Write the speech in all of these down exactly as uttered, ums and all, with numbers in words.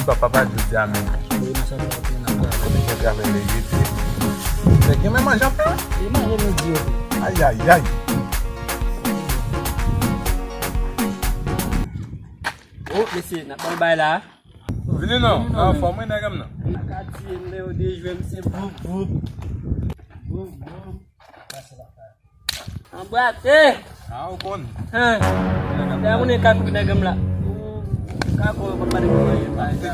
Papa pa jodi a menm. Wi, nan sa sa ap nan travay. Kote gen travay lè rete. Nèg gen men manje ap fè. E manje midi yo. Ayayay. Oh, mesye, n ap bay bay la. Vini non, anfòm wi nèg m nan. Nan katye m lè yo dejwe m se voup voup. Voup voup. Anbrate! Ah, ou konn. Hein. Dayè moun ka kout nèg m la. Ka kout yo konn pa nèg m manje.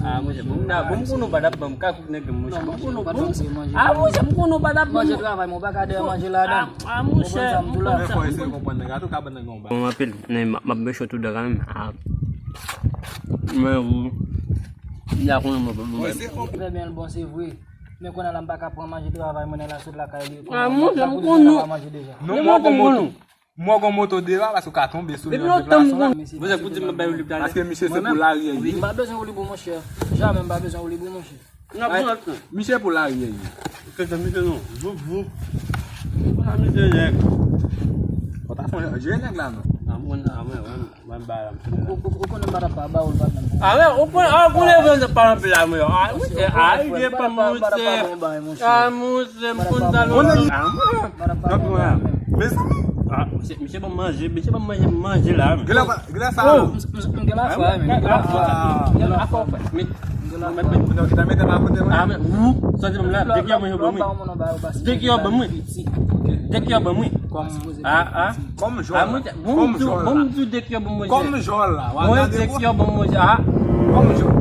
Ah, manje. Bon, m na, bon, m konnen ou pa t ap ban m ka kout nèg m, manje. Bon, m konnen ou pa t ap ban m. Ah, manje, m konnen ou pa t ap ban m. Manje travay, mwen pa ka dèyè manje ladan. Ah, manje. Ou konprann sa m di w la? Men fò eseye konprann nèg la tou ka ban nèg yon ba. Bon, anpil, men m ap mechan tou dan kanmenm. Ah. Men ou, m la konnen mwen pa bon. Trè byen, l bon, se vre. Men kounye a la, m pa ka pran manje travay mwen nan la sot lakay li. Ah, manje, m konnen. Nou manje deja. Non, mwen gon moto. Mwen gon moto deva, paske ou ka tonbe sou li nan deplason. Manje pou di m bay ou li. Paske misye se pou lari li. M pa bezwen ou li pou monchè. Jamè m pa bezwen ou li pou monchè. Misye pou lari li. Kete misye non. Voup, voup. Misye nèg. Ou ta fon jere nèg la non. Ah, mwen, ah, mwen, mwen. Mwen ba la, mwen. Ou, ou, ou konnen madam pa ba ou l pa menm. Ah, men, ou konnen, ah, ou konnen mwen pa anpil la, mwen. Ah, mwen, ah, li pa mwen. Ah, mwen, se m konn sa, non. Ah, mwen. Mezanmi. Ah, misye, misye ban manje, misye ban manje, manje la, men. Gila, gila sa. Oh, m, m, m gen la fwa, men. M gen la fwa. M gen la fwa. Men, men, men. Ou ta mete m akote mwen. Ah, men, ou, santi m la, dèk yo ban mwen. Dèk yo ban mwen. Dèk yo ban mwen. Ah, ah. Kòm jòl la. Kòm jòl la. Kòm jòl la. Mwen dèk yo ban mwen. Ah. Kòm jòl.